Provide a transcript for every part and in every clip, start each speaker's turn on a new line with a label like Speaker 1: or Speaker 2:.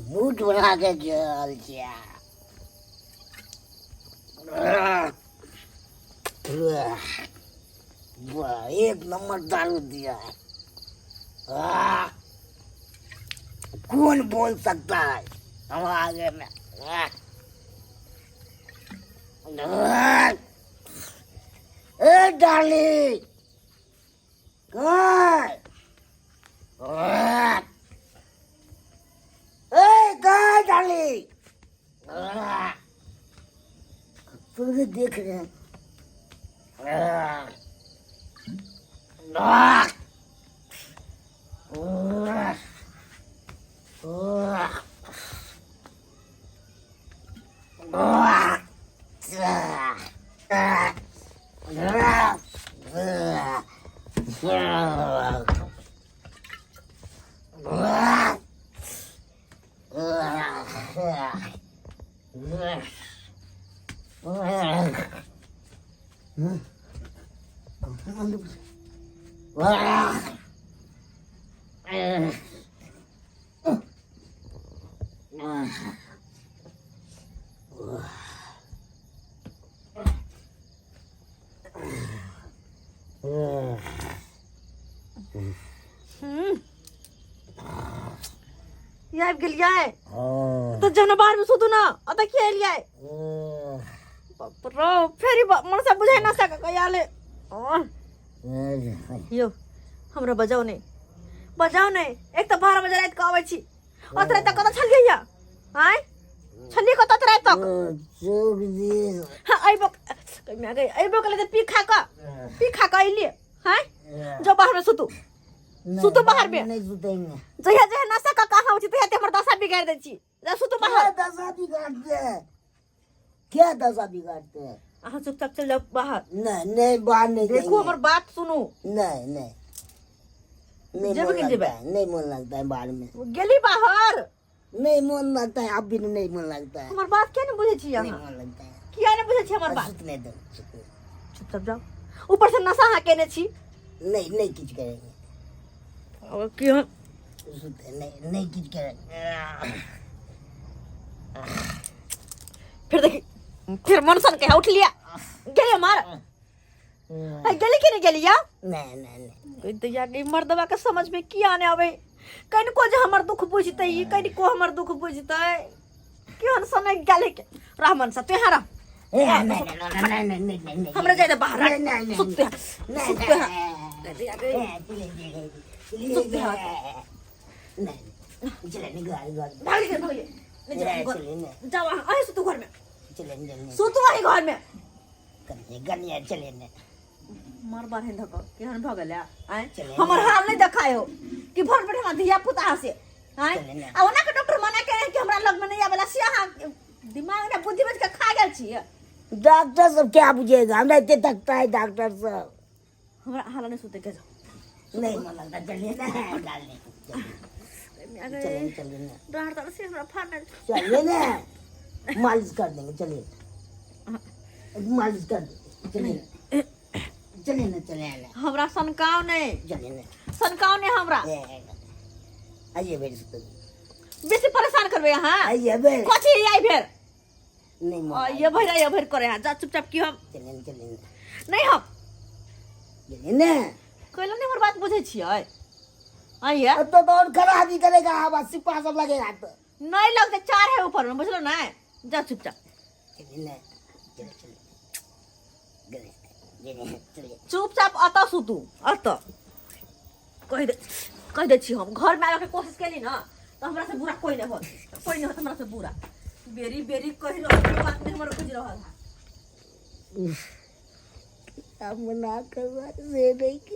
Speaker 1: Mood बना के चल छिया। वाह, एक नंबर दारू दिया है। आह, कौन बोल सकता है हम आगे में। आह, आह, ए डार्लिंग, कहाँ आह, ए कहाँ डार्लिंग? आह, तुझे देख रहे हैं। आह, आह, आह, आह, आह, आह,
Speaker 2: आबि गेलियै तऽ जब बाहर में सुतू ना ओतऽ किया एलियै? बाप रो, फेर ई मनसा बुझाइ ना सक कयाले। यौ, हमरा बजाउ नहि, बजाउ नहि। एक तऽ 12 बजे राति कऽ अबै छी। ओत राति तक कतऽ छलियै या? आँय, छलियै कतऽ ओत राति तक?
Speaker 1: चौक दिस।
Speaker 2: हाँ, अइबो कहिया गई, अइबो कले तऽ पी खा कऽ, पी खा कऽ अइलियै। हाँ, जो बाहर में सुतू, सुतू बाहर में।
Speaker 1: नहीं सुतेंगे।
Speaker 2: जहिया जहिया नशा कऽ कहाँ होइ छी तहिया हमर दशा बिगाड़ि दै छी। जा सुतू बाहर।
Speaker 1: क्या दशा बिगाड़ते हैं? क्या दशा बिगाड़ते हैं?
Speaker 2: अहाँ चुपचाप चल जाओ बाहर।
Speaker 1: नहीं नहीं, बाहर नहीं
Speaker 2: देखू,
Speaker 1: जाएंगे।
Speaker 2: हमर बात सुनू।
Speaker 1: नहीं नहीं नहीं,
Speaker 2: जेबे
Speaker 1: मन
Speaker 2: कि
Speaker 1: लगता
Speaker 2: जेबे?
Speaker 1: है, नहीं मन लगता है बाहर में।
Speaker 2: गेली बाहर।
Speaker 1: नहीं मन लगता है, अब भी नहीं मन लगता है।
Speaker 2: हमर बात किया नहीं बुझै छी
Speaker 1: नहीं
Speaker 2: अहाँ?
Speaker 1: मन लगता है।
Speaker 2: किया नहीं बुझै छी हमर बात?
Speaker 1: सुतने दो, सुतने दो।
Speaker 2: चुपचाप जाओ। ऊपर से नशा अहाँ केने छी।
Speaker 1: नहीं नहीं, कुछ करेंगे।
Speaker 2: और की हम
Speaker 1: सुते नहीं नहीं, कुछ करेंगे।
Speaker 2: फिर देखी, फिर मनसन के उठ लिया गेली मार। आई गेली कि नहीं गेली या?
Speaker 1: नहीं नहीं नहीं।
Speaker 2: कोई दैया के मर्दवा के समझ में की आने आवे? कनिको जे हमर दुख बुझतै, ई कनिको हमर दुख बुझतै। केहन समय गेलै के रह मनसा, तू यहाँ रह।
Speaker 1: ए, नहीं नहीं नहीं नहीं नहीं नहीं नहीं।
Speaker 2: हमरा जाए दे बाहर।
Speaker 1: नहीं, नहीं, नहीं,
Speaker 2: सुतते हैं,
Speaker 1: नहीं,
Speaker 2: सुतते हैं।
Speaker 1: नहीं,
Speaker 2: दैया के
Speaker 1: ए, चले, चले, चले,
Speaker 2: सुतते हैं।
Speaker 1: नहीं, नहीं, चले नहीं, घर घर।
Speaker 2: भाग गए, भाग गए। नहीं
Speaker 1: ए,
Speaker 2: जाओ घर।
Speaker 1: चले नहीं।
Speaker 2: जाओ अहाँ, अहीं सुतू घर में।
Speaker 1: चले नहीं, चले नहीं।
Speaker 2: सुतू अहीं घर में।
Speaker 1: कनिया, कनिया, चले नहीं।
Speaker 2: मर बारहन धक केहन भऽ गेलै आँय?
Speaker 1: चले।
Speaker 2: हमर हाल नहि देखाय हो कि भर पेट हमरा धिया पुता से आँय?
Speaker 1: चले ने।
Speaker 2: आ ओना के डॉक्टर मना केने कि हमरा लग में नहि आबेला, से अहाँ दिमाग ने बुद्धि बेच के खा गेल छियै।
Speaker 1: डॉक्टर सब क्या बुझेगा, हमरा इतने थकता है डॉक्टर सब।
Speaker 2: हमरा हाल नहि सुते के जाओ।
Speaker 1: नहीं मन लगता, चलिए ना डालने, चलिए चलिए चलिए ना।
Speaker 2: डांट तर से हमरा फाड़।
Speaker 1: चलिए ना, मालिश कर देंगे, चलिए मालिश कर देंगे, चलिए चलिए ना, चलिए ना।
Speaker 2: हमरा सनकाव नहि।
Speaker 1: चलिए ना।
Speaker 2: सनकाव नहि हमरा।
Speaker 1: आइए बैठ सकते।
Speaker 2: बेसी परेशान करबै अहाँ।
Speaker 1: आइए बैठ।
Speaker 2: कथी आई भेल?
Speaker 1: नहीं मन।
Speaker 2: ये भरि ये भरि करे जा चुपचाप की हम।
Speaker 1: चलिए ना, चलिए ना।
Speaker 2: नहीं हम।
Speaker 1: चलिए ना।
Speaker 2: कैला नहीं हमर बात बुझै छियै? आइए।
Speaker 1: अब तो और खराबी करेगा, आवाज सिपा सब लगेगा तो।
Speaker 2: नहीं लगते, चार है ऊपर में, बुझलो ना? जा चुपचाप।
Speaker 1: चलिए ना, चलिए चलिए चलिए चलिए।
Speaker 2: चुपचाप अतऽ सुतू, अतऽ। कहि दे, कहि दै छी, हम घरमे आबैके कोशिश केली ना तऽ हमरा से बुरा कोई नहीं होत, कोई नहीं होत हमरा से बुरा। बेरी बेरी कहि रहल छी, बात नहीं हमर बुझि रहल है।
Speaker 1: अब मना करवा से नहीं कि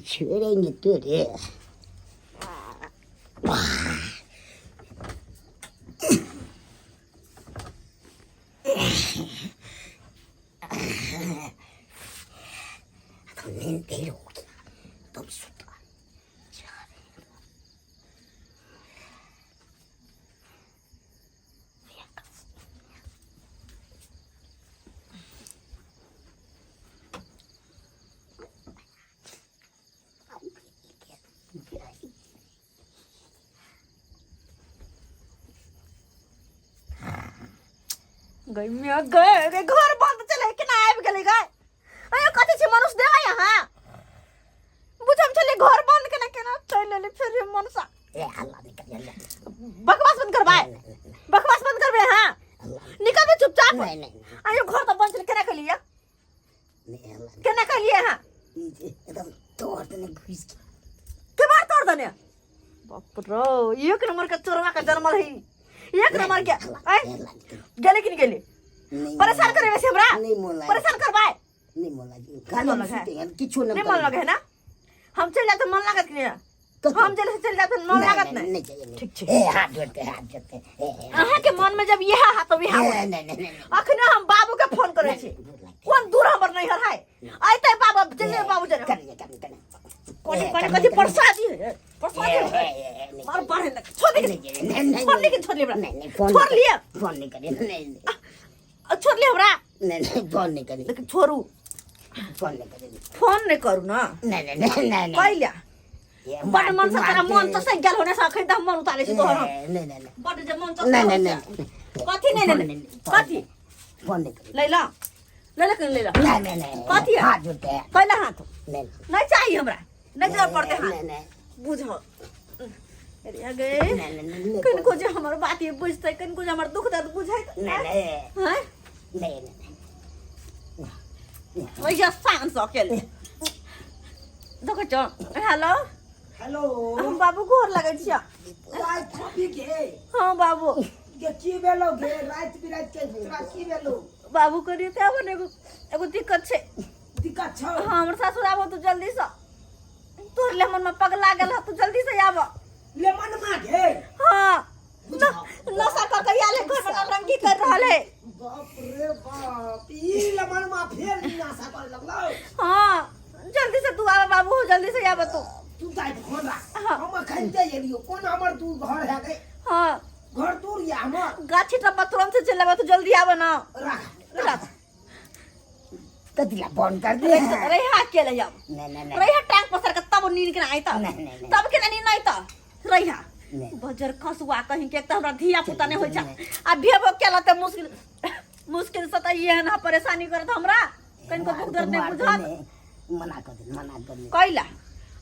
Speaker 1: छेड़ेंगे तुझे। एकदम नींद ढेर हो गया, एकदम सुता।
Speaker 2: गई मिया गए गए घर बंद चले केना आबि गेलै गए। अयो कथी छै मनुष्य देबै अहाँ बुझम छलै घर बंद केना केना चलि एलै फेर ये मनुष्य।
Speaker 1: ए हल्ला नहीं करिए, हल्ला
Speaker 2: बकवास बंद करबै, बकवास बंद करबै अहाँ, निकलबै चुपचाप।
Speaker 1: नहीं नहीं नहीं
Speaker 2: अयो घर तऽ बंद छलै केना केलियै?
Speaker 1: नहीं हल्ला नहीं।
Speaker 2: केना केलियै अहाँ?
Speaker 1: एकदम तोड़ देने घुस के।
Speaker 2: के बार तोड़ देने? बाप रो, एक नंबर के चोरवा के जन्मल है, एक नंबर के। आय गेले कि नहीं गेले?
Speaker 1: नहीं।
Speaker 2: परेशान करे वैसे हमरा?
Speaker 1: नहीं मोन लागे।
Speaker 2: परेशान करबाय?
Speaker 1: नहीं मोन लागे, खाली
Speaker 2: मन लागे।
Speaker 1: सुते हैं, किछो
Speaker 2: नहीं मन लगे है ना? हम चल जाते मन लागत कि नहीं?
Speaker 1: कथी?
Speaker 2: हम चल चल जाते मन लागत नहीं?
Speaker 1: नहीं चाहिए, नहीं।
Speaker 2: ठीक छै।
Speaker 1: ए हाथ जोड़ते, हाथ जोड़ते, ए, ए,
Speaker 2: अहाँ के मन में जब यह हाथ तो यह
Speaker 1: ए, नहीं नहीं नहीं नहीं।
Speaker 2: अखने हम बाबू के फोन करे छी। कोन दूर हमर नैहर है, आइते बाबू जल्दी, बाबू जल्दी।
Speaker 1: करिए करिए करिए।
Speaker 2: कोनी
Speaker 1: ए,
Speaker 2: कोनी
Speaker 1: करिए,
Speaker 2: कथी
Speaker 1: करिए।
Speaker 2: प्रसादी है, प्रसादी
Speaker 1: ए,
Speaker 2: है।
Speaker 1: ए, ए, नहीं,
Speaker 2: मार बाढ़े लग छोड़ दे।
Speaker 1: नहीं, नहीं, नहीं,
Speaker 2: छोड़
Speaker 1: नहीं।
Speaker 2: लेकिन छोड़ लिए हमरा।
Speaker 1: नहीं नहीं, फोन
Speaker 2: छोड़
Speaker 1: नहीं
Speaker 2: लिए।
Speaker 1: करिए, फोन नहीं करिए, नहीं नहीं।
Speaker 2: छोड़ लिए हमरा।
Speaker 1: नहीं नहीं, फोन नहीं करिए।
Speaker 2: लेकिन छोड़ू।
Speaker 1: फोन नहीं करिए।
Speaker 2: फोन नहीं करू ना।
Speaker 1: नहीं नहीं नहीं नहीं नहीं।
Speaker 2: कैला
Speaker 1: ये
Speaker 2: बड मन से तोरा
Speaker 1: मारते-
Speaker 2: मन तो सही गेल होने से अखन तऽ हम मन उतारे छी तोहर हम।
Speaker 1: नहीं नहीं नहीं।
Speaker 2: बड जे मन
Speaker 1: नहीं नहीं
Speaker 2: नहीं
Speaker 1: नहीं।
Speaker 2: कथी नहीं
Speaker 1: फोन
Speaker 2: नहीं
Speaker 1: नहीं,
Speaker 2: कथी
Speaker 1: फोन नहीं करिए।
Speaker 2: लैला लैला कहीं लैला।
Speaker 1: नहीं नहीं नहीं।
Speaker 2: कथी है?
Speaker 1: हाथ जोड़ते हैं।
Speaker 2: कैला हाथ?
Speaker 1: नहीं।
Speaker 2: नहीं चाहिए हमरा, नहीं जरूरत पड़ते हाथ।
Speaker 1: नहीं नहीं।
Speaker 2: बुझो अरे गे।
Speaker 1: नहीं नहीं नहीं।
Speaker 2: कनको जे हमर बात ये बुझतै, कनको जे हमर दुख दर्द बुझै।
Speaker 1: नहीं नहीं।
Speaker 2: हैं?
Speaker 1: नहीं नहीं।
Speaker 2: ओइ शान से अकेले देखै छौ। हेलो।
Speaker 3: हेलो।
Speaker 2: हम बाबू गोर लगै छियै।
Speaker 3: राति खपी के।
Speaker 2: हाँ बाबू।
Speaker 3: के की भेलो गे राति बिराति के तोरा की भेलो?
Speaker 2: बाबू करिए तऽ आबो ने, एगो एगो दिक्कत छै।
Speaker 3: दिक्कत छौ?
Speaker 2: हाँ, हमर सासुर आबो तू जल्दी से, तोर ले मन में पगला गेल हँ, तू जल्दी से आबो।
Speaker 3: ले मनमा गे?
Speaker 2: हाँ, नशा कऽ के आयल है घर में, नौटंकी कर रहल है।
Speaker 3: बाप रे बाप, ई ले मनमा फेर नशा करे लगलो?
Speaker 2: हाँ, जल्दी से तू आबे बाबू, जल्दी से आबे तू।
Speaker 3: तू ताइ फोन राख।
Speaker 2: हाँ।
Speaker 3: हम अखन ते एलियो, कोन हमर दूर घर है गे?
Speaker 2: हाँ।
Speaker 3: घर दूर या हमर?
Speaker 2: गाछी टप्पा तुरंत से चल आबे तू, जल्दी आबे ना।
Speaker 3: राख।
Speaker 2: राख।
Speaker 1: कथी ला फोन कर दे?
Speaker 2: रहिहा अकेले आब।
Speaker 1: नहीं नहीं नहीं।
Speaker 2: रहिहा टांग पसार के, तब नींद केना आइता?
Speaker 1: नहीं, नहीं, नहीं।
Speaker 2: तब केना नींद आइता? रहिहा।
Speaker 1: नहीं।
Speaker 2: बजर खसुआ कहीं के, एक तऽ हमरा धिया पुता नहि होइ छै
Speaker 1: नहीं।
Speaker 2: आ भेबो केला तऽ मुश्किल मुश्किल से, तऽ एहन परेशानी करत हमरा, कनिको दुख दर्द नहि
Speaker 1: मारते
Speaker 2: बुझत।
Speaker 1: नहीं, मना कर दे, मना कर दे।
Speaker 2: कैला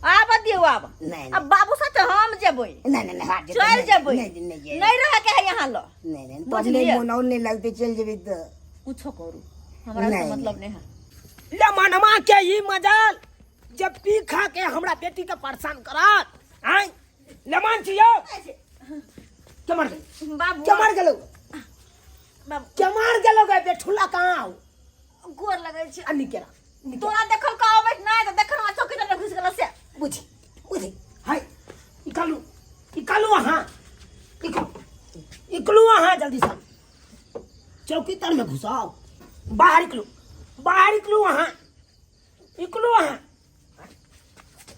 Speaker 2: आब दियौ आब।
Speaker 1: नहीं,
Speaker 2: अब बाबू साथे हम जेबै।
Speaker 1: नहीं नहीं नहीं, हाथ जोड़ते,
Speaker 2: चल
Speaker 1: नहीं,
Speaker 2: जेबै।
Speaker 1: नहीं नहीं नहीं।
Speaker 2: नहीं रहे के है यहाँ ल।
Speaker 1: नहीं नहीं,
Speaker 2: बुझलियै?
Speaker 1: नहीं मोन नहीं लगते, चल जेबी तो
Speaker 2: कुछो करू, हमरा से
Speaker 1: नहीं,
Speaker 2: मतलब नहीं है।
Speaker 3: ले मनमा के ई मजाल जब पी खा के हमरा बेटी के परेशान करत आय लेमान छियो के मर गेलो?
Speaker 2: बाबू।
Speaker 3: के मर गेलो?
Speaker 2: बाबू।
Speaker 3: के मार गेलो गे बेठुला? कहाँ हो?
Speaker 2: गोर लगै छै।
Speaker 3: आ निकेरा।
Speaker 2: तोरा देखल का अबै नहि तऽ देखल चौकी तर घुसि गेल से।
Speaker 3: बुझी बुझी, हाय निकालू निकालू अहाँ, निकालू निकलू अहाँ जल्दी से, चौकी तर में घुसाओ, बाहर निकलू, बाहर निकलू अहाँ, निकलू अहाँ।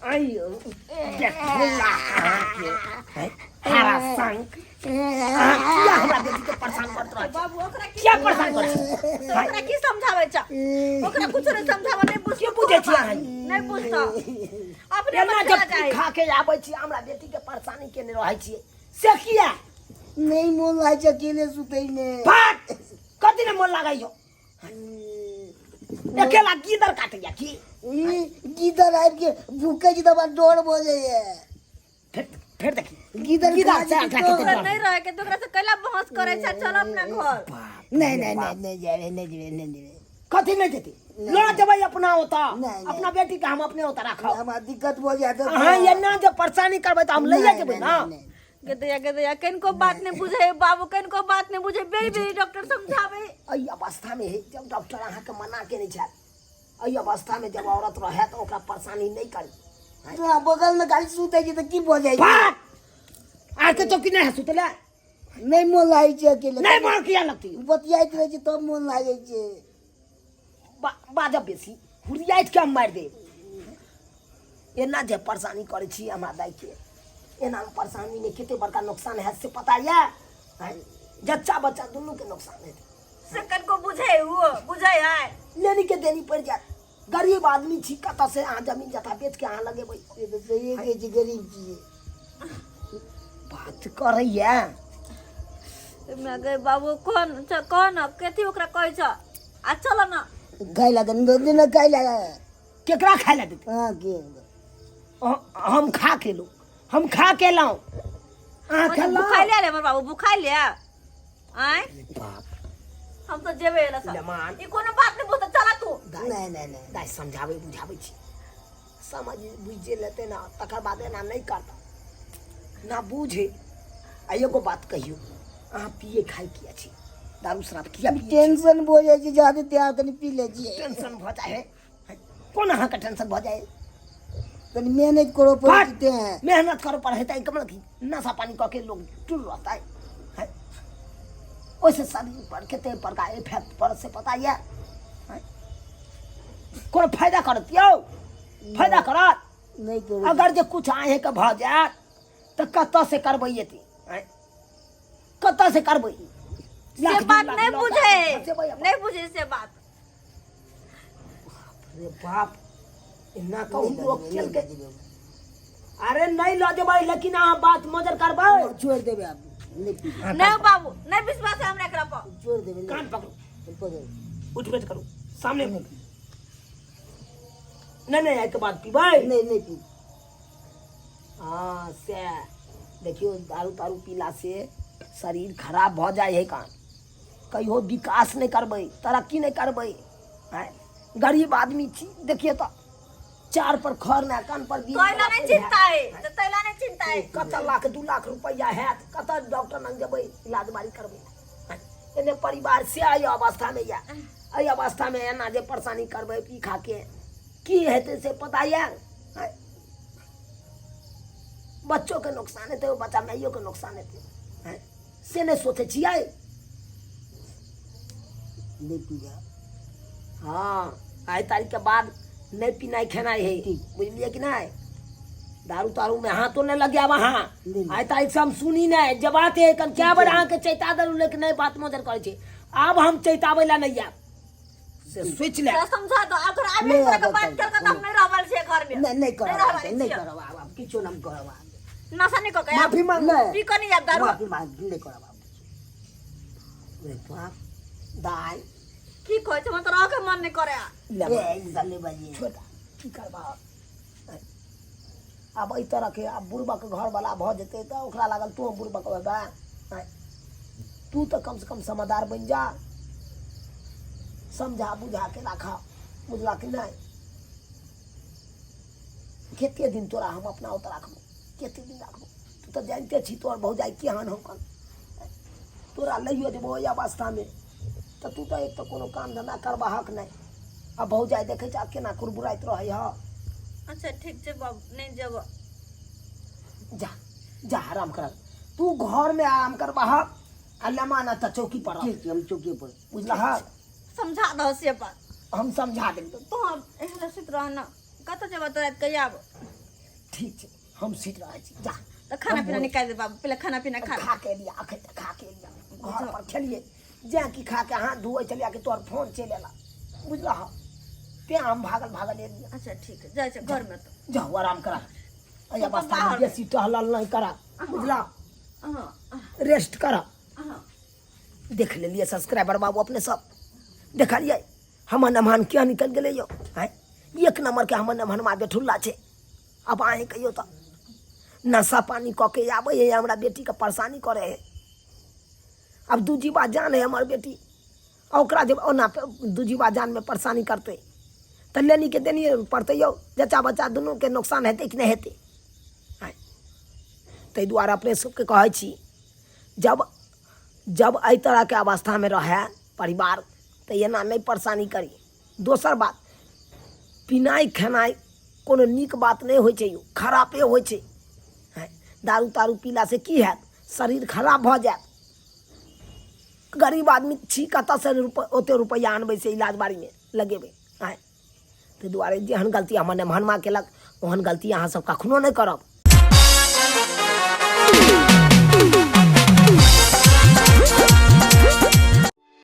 Speaker 3: आइयो बेठुला अहाँके हरा संग, अहाँ किया हमरा बेटी के परेशान करत रहै छी?
Speaker 2: बाबू ओकरा की
Speaker 3: किया परेशान करै छी?
Speaker 2: तऽ ओकरा की समझाबै छ? ओकरा कुछो नहि समझाबै, नहि बुझ।
Speaker 3: की बुझै छी अहाँ?
Speaker 2: नहि बुझत अपने
Speaker 3: एना
Speaker 2: बच्चा
Speaker 3: जब पी
Speaker 2: जाए
Speaker 3: खा के आबै छी, हमरा बेटी के परेशानी केने रहै छियै, से किया?
Speaker 1: नहीं मोन लागे छै अकेले सुतै में।
Speaker 3: भाग, कथी ने मन लागै अकेला? गीदर काटैया की?
Speaker 1: ई गीदर आबि के भूकै छै तऽ हमरा डर भऽ जाइए।
Speaker 3: फेर फेर देखी
Speaker 1: गीदर
Speaker 3: गीदर
Speaker 1: खा
Speaker 3: से
Speaker 1: जेतै
Speaker 3: आटा
Speaker 1: तऽ-
Speaker 2: ओकरा नहीं रहे के तऽ ओकरा से कैला बहस करे छै? चल अपना घर।
Speaker 1: नहीं नहीं नहीं, नहीं जेबै, नहीं जेबै, नहीं जेबै।
Speaker 3: कथी नहीं जेतै? लऽ जेबै अपना ओतऽ।
Speaker 1: नहीं, नहीं।
Speaker 3: अपना बेटी के हम अपने ओतऽ राखब।
Speaker 1: हमरा दिक्कत भऽ जायत।
Speaker 3: अहाँ एना जे परेशानी करबै तऽ हम लैए
Speaker 1: नहीं,
Speaker 3: जेबै
Speaker 1: नहीं,
Speaker 3: ना।
Speaker 1: नहीं,
Speaker 2: गेदैया गेदैया, कनिको बात नहीं बुझे बाबू, कनिको बात नहीं बुझे, बेरी बेरी डॉक्टर समझावे।
Speaker 3: एहि अवस्थामे जब डॉक्टर अहाँके मना केने छथि, एहि अवस्थामे जब औरत रहै तऽ ओकरा परेशानी नहि करी।
Speaker 1: तोरा बगल में खाली सुतै छै तऽ की भऽ जाइ छै?
Speaker 3: बात आके चौकी नहि है सुतले।
Speaker 1: नहीं मोन लागै छै अकेले।
Speaker 3: नहि मोन किया लगती?
Speaker 1: बतियाइत रहै छै तब मोन लागै छै।
Speaker 3: बाजब बेसी हुरियाइत के हम मारि देब। एना जे परेशानी करै छी हमरा दाइके, एना परेशानीमे कते बड़का नुकसान हैत से पता यऽ? आँय, जच्चा बच्चा दुनूके नुकसान हेतै।
Speaker 2: से कनको बुझे, वो बुझे है।
Speaker 3: लेनी के देनी पड़ि जायत। गरीब आदमी छी, कतऽ से अहाँ जमीन जथा बेच के अहाँ लगेबै?
Speaker 1: से तऽ सहिए कहै छी, गरीब छियै।
Speaker 3: बात करैया।
Speaker 2: मैं गए बाबू, कौन कौन कथी ओकरा कहै छ? आ चल न।
Speaker 1: खाइ लए दे ने, खाइ लए।
Speaker 3: केकरा खाइ लए देतै?
Speaker 1: अहाँ के।
Speaker 3: हम खा के लू, हम खा के लाऊं, अहाँ खेलहुँ?
Speaker 2: भुखाइ ले हमर बाबू, भुखाइ ले आय।
Speaker 3: बाप,
Speaker 2: हम तो जेबे एला सब।
Speaker 3: लेमान।
Speaker 2: ई कोनो बात नहीं बोलता, चला तू।
Speaker 1: नहीं नहीं नहीं।
Speaker 3: दाइ, समझाबै बुझाबै छी, समझ बुझि जे लेतै ने तकर बाद एना नहि करता ना बुझे। आ एगो बात कहियौ, अहाँ पिए खाइ किया छी? दारू शराब किया पिए छी?
Speaker 1: टेंशन भऽ जाइ छै जादे, त्याग कनि पी लै छियै।
Speaker 3: टेंशन भऽ जाइ है? कोन अहाँके टेंशन भऽ जाइ?
Speaker 1: कनि मेहनत करऽ पड़ै छै तें।
Speaker 3: मेहनत करऽ पड़ै है तऽ कमल की नशा पानी कऽ के लोग टूल रहता है? ओहिसँ शरीर पर कते बड़का इफेक्ट पड़त से पता यऽ? कोनो फायदा करत यौ? फायदा करत?
Speaker 1: नहि करू।
Speaker 3: अगर जे कुछ अहेँके भऽ जायत तऽ कतऽ से करबै एते? कतऽ से करबै?
Speaker 2: से बात नहीं बुझे, नहीं बुझे से बात।
Speaker 3: रे बाप, एना कहू लोक चल के। अरे नहीं लऽ जेबै, लेकिन अहाँ बात मजर करबै।
Speaker 1: छोड़ि देबै आब, नहि पीबै।
Speaker 2: नहीं बाबू, नहीं विश्वास है हमरा एकरा पर।
Speaker 1: छोड़ि देबै।
Speaker 3: कान पकड़ू।
Speaker 1: पकड़ू।
Speaker 3: उठ बैठ करू सामने। नहीं नहीं, एहिके बाद पीबै?
Speaker 1: नहीं, नहीं पीबै।
Speaker 3: हाँ, से देखियौ, दारू तारू पीला से शरीर खराब भऽ जाइ है कान। कहियो विकास नहि करबै, तरक्की नहि करबै। आँय, गरीब आदमी छी, देखियौ तऽ चार पर खर ने कान पर बीन।
Speaker 2: तैला नहीं चिंता है तो, तैला नहीं चिंता है।
Speaker 3: कत लाख 2 लाख रुपैआ हैत? कतऽ डॉक्टर लग जेबै, इलाज बारी करबै? आँय, एने परिवार से एहि अवस्थामे यऽ, एहि अवस्थामे एना जे परेशानी करबै पी खा के, की हेतै से पता यऽ? आँय, बच्चोके नुकसान हेतै, बच्चा माइयोके नुकसान हेतै। आँय, से नहि सोचै छियै?
Speaker 1: नहि पीबै।
Speaker 3: हँ, आइ तारीखके बाद नहि पीनाइ खेनाइ है, बुझलियै कि नहि? दारू तारू में हाथो नहि लगायब अहाँ।
Speaker 1: नहि।
Speaker 3: आइ तारीख से हम सुनी नहि जे बात है। कन कए बेर अहाँके चैता देलहुँ, लेकिन नहि बात मजर करै छै। आब हम चैताबै लए नहि आयब, से सोचि ले।
Speaker 2: तो समझा दो, अगर अभी
Speaker 1: नहीं
Speaker 2: तोरा के
Speaker 1: आदत
Speaker 2: बात
Speaker 1: है।
Speaker 2: कर के हम नहीं रहल छियै घर में।
Speaker 1: नहि, नहि करब।
Speaker 2: नहीं रहल
Speaker 1: नहि
Speaker 2: छियै।
Speaker 1: करब आब, आब किछो नहि करब आब।
Speaker 2: नशा नहीं कऽ के
Speaker 3: माफी मांग।
Speaker 1: नहि।
Speaker 2: पी कऽ नहीं आब दारू।
Speaker 1: माफी मांग, नहि करब आब।
Speaker 3: रे बाप, दाइ।
Speaker 2: की कहै छै, हमरा तऽ रहके मन नहीं करे।
Speaker 3: ले।
Speaker 1: ए, ई सब नहि बाजियै।
Speaker 3: छोटा की करबा आब एहि तरहके? आब बुड़बक घरवला भऽ जेतै तऽ ओकरा लागल तू बुड़बक हेबै। आँय, तू तऽ कमसँ कम समझदार बनि जा, समझा बुझा के राखा, बुझला कि नहि? कते दिन तोरा हम अपना ओतऽ राखबो? कते दिन राखबो? तू तऽ जानिते छी तोहर भौजाइ केहन हौ कन। तोरा लैयो जेबो ओहि अवस्थामे तऽ तू तऽ एक तऽ कोनो काम धन्धा करबाहक नहि, आ भौजाइ देखै छ केना कुरबुराइत रहै ह।
Speaker 2: अच्छा, ठीक छै बाबू, नहीं जेबो।
Speaker 3: जा जा, आराम कर तू, घर में आराम करबाहक आ लमाना तऽ चौकी पर रह।
Speaker 1: ठीक छै, हम चौकी पर।
Speaker 3: बुझलह?
Speaker 2: समझा दहो से बात।
Speaker 3: हम समझा देब।
Speaker 2: तो हम एहन सुति रह न, कतऽ जेबऽ तो राति के आब?
Speaker 3: ठीक छै, हम सुति रहै छी, जा।
Speaker 2: तऽ खाना पीना निकालि दे बाबू, पहिले खाना पीना खा ले।
Speaker 3: खा के लिया, अखन तऽ खा के लिया, घर पर खेलिए जेँ कि खा के हाथ धोए चलिया कि तोहर फोन चलि एला, बुझलह? तेँ हम भागल भागल एलियै।
Speaker 2: अच्छा, ठीक है, जाइ छै घर में तऽ।
Speaker 3: जाउ, आराम करा। एहि
Speaker 2: तो
Speaker 3: अवस्थामे
Speaker 2: बाहर।
Speaker 3: बेसी टहलल नहि करा, बुझलह?
Speaker 2: हाँ।
Speaker 3: रेस्ट करा।
Speaker 2: हाँ।
Speaker 3: देख लेलियै सब्सक्राइबर बाबू, अपने सब देखलियै हमर नमहन किया निकलि गेलै यौ? आँय, एक नंबरके हमर नमहनमा बेठुल्ला छै। आब अहीँ कहियौ तऽ, नशा पानी कऽ के आबै है, हमरा बेटीके परेशानी करै है। आब दू जीवा जान है हमर बेटी, आ ओकरा जब ओना दू जीवा जानमे परेशानी करतै तऽ लेनीके देनिए पड़तै यौ। जच्चा बच्चा दुनूके नुकसान हेतै कि नहि हेतै? आँय, ताहि दुआरे अपने सबके कहै छी, जब जब एहि तरहके अवस्थामे रहए परिवार तऽ एना नहि परेशानी करी। दोसर बात, पिनाइ खेनाइ कोनो नीक बात नहि होइ छै यौ, खरापे होइ छै। आँय, दारू तारू पीलासँ की हैत? शरीर खराब भऽ जायत। गरीब आदमी छी, कतऽसँ ओते रुपैआ आनबै से इलाज बारीमे लगेबै? आँय, ताहि दुआरे जेहन गलती हमर नेमहनमा केलक ओहन गलती अहाँसभ कखनो नहि करब।